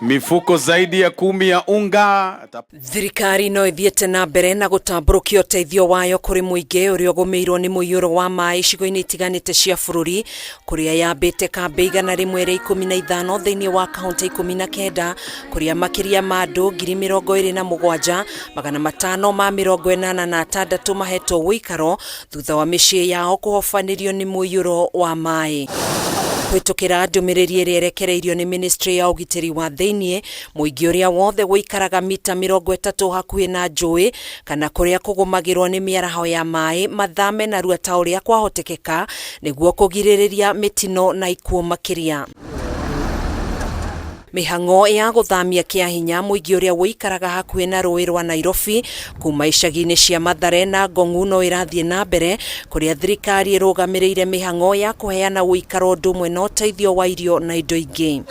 Mifuko zaidi ya 10 ya unga. Thirikari no ĩthiĩte na mbere na gũtambũrũkia ũteithio wayo kũrĩ mũingĩ ũrĩa ũgũmĩirwo nĩ mũiyũro wa maĩ icigo-inĩ itiganĩte cia bũrũri, kũrĩa yambĩte kambĩ 115 thĩinĩ wa kaũntĩ 19, kũrĩa makĩria ma andũ 27,586 mahetwo ũikaro thutha wa mĩciĩ yao kũhobanĩrio nĩ mũiyũro wa maĩ. Kũhĩtũkĩra ndũmĩrĩri ĩrĩa ĩrekereirio nĩ Ministry ya ũgitĩri wa thĩinĩ, mũingĩ ũrĩa wothe ũikaraga mita 30 hakuhĩ na njũĩ kana kũrĩa kũgũmagĩrwo nĩ mĩaraho ya maĩ mathame narua ta ũrĩa kwahotekeka nĩguo kũgirĩrĩria mĩtino na ikuũ makĩria. Mĩhang'o ya gũthamia kĩa hinya mũingĩ ũrĩa ũikaraga hakuhĩ na rũĩ rwa Nairobi kuma icagi-inĩ cia Mathare na Ngong'u no ĩrathiĩ na mbere, kũrĩa thirikari ĩrũgamĩrĩire mĩhang'o ya kũheana ũikaro ũndũ ũmwe na ũteithio wa irio na indo ingĩ.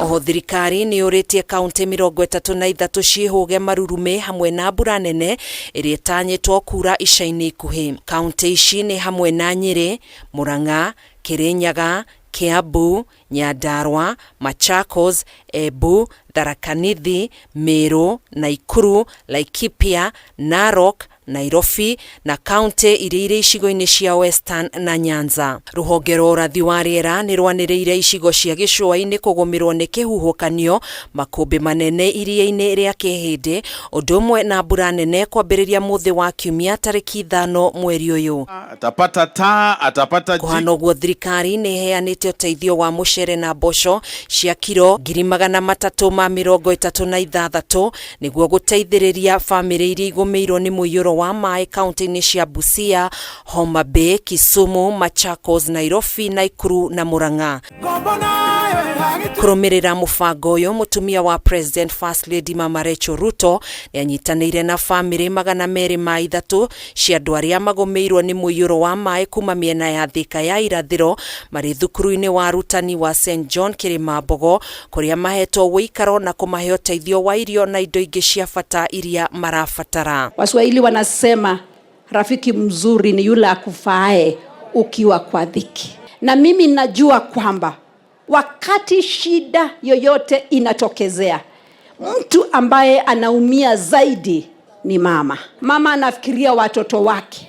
Oho thirikari nĩ yũrĩtie kaũntĩ 33 ciĩhũge marurumĩ hamwe na mbura nene ĩrĩa ĩtanyĩtwo kura ica-inĩ ikuhĩ. Kaũntĩ ici nĩ hamwe na Nyĩrĩ, Murang'a, Kirinyaga, Kiambu, Nyandarua, Machakos, Embu, Tharaka Nithi, Meru, Nakuru, Laikipia, Narok, Nairobi na kaunti iria irĩ icigo-inĩ cia Western na Nyanza. Rũhonge rwa ũrathi wa rĩera nĩ rwanĩrĩire icigo cia gĩcũa-inĩ kũgũmĩrwo nĩ kĩhuhũkanio, makũmbĩ manene iria-inĩ rĩa Kĩhĩndĩ, ũndũ ũmwe na mbura nene kwambĩrĩria mũthĩ wa Kiumia tarĩki 5 mweri ũyũ. Atapata taa, atapata Kũhana ũguo thirikari nĩ ĩheanĩte ũteithio wa mũcere na mboco cia kiro 336,000 nĩguo gũteithĩrĩria bamĩrĩ iria igũmĩirwo nĩ mũiyũro wa maĩ kaunti-inĩ cia Busia, Homa Bay, Kisumu, Machakos, Nairobi, Nakuru na Murang'a. Kũrũmĩrĩra mũbango ũyũ, mũtumia wa President First Lady Mama Rachel Ruto nĩ anyitanĩire na bamĩrĩ 203 cia andũ arĩa magũmĩirwo nĩ mũiyũro wa maĩ kuma mĩena ya Thika ya irathĩro marĩ thukuru-inĩ wa arutani wa St John Kĩrĩmambogo, kũrĩa mahetwo ũikaro na kũmahe ũteithio wa irio na indo ingĩ cia bata iria marabatara. Waswahili wanasema rafiki mzuri ni yule akufaae ukiwa kwa dhiki. Na mimi najua kwamba wakati shida yoyote inatokezea, mtu ambaye anaumia zaidi ni mama. Mama anafikiria watoto wake,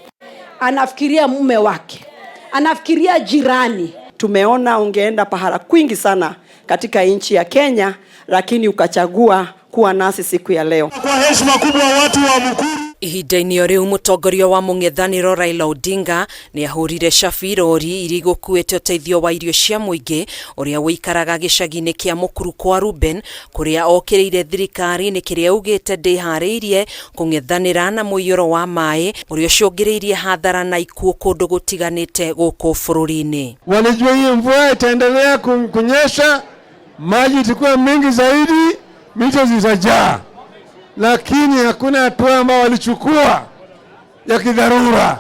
anafikiria mume wake, anafikiria jirani. Tumeona ungeenda pahala kwingi sana katika nchi ya Kenya, lakini ukachagua kuwa nasi siku ya leo. Kwa heshima kubwa watu wa Mukuru. Ihinda-inĩ o rĩu mũtongoria wa mũng'ethanĩro Raila Odinga nĩ ahũrire cabi rori iria igũkuĩte ũteithio wa irio cia mũingĩ ũrĩa ũikaraga gĩcagi-inĩ kĩa Mũkuru kwa Ruben, kũrĩa okĩrĩire thirikari nĩ kĩrĩa augĩte ndĩharĩirie kũng'ethanĩra na mũiyũro wa maĩ ũrĩa ũcũngĩrĩirie hathara na ikuũ kũndũ gũtiganĩte gũkũ bũrũri-inĩ. Walijua hii mvua itaendelea kunyesha, maji itakuwa mingi zaidi, mito zitajaa, lakini hakuna hatua ambayo walichukua ya kidharura.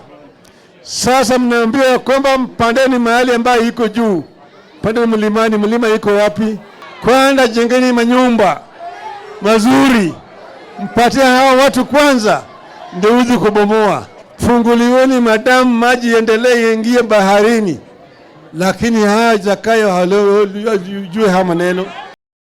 Sasa mnaambiwa kwamba mpandeni mahali ambayo iko juu, pandeni mlimani. Mlima iko wapi? Kwanza jengeni manyumba mazuri, mpatie hawa watu kwanza, ndio uzi kubomoa. Funguliweni madamu, maji iendelee iingie baharini, lakini haya Zakayo hajui haya maneno.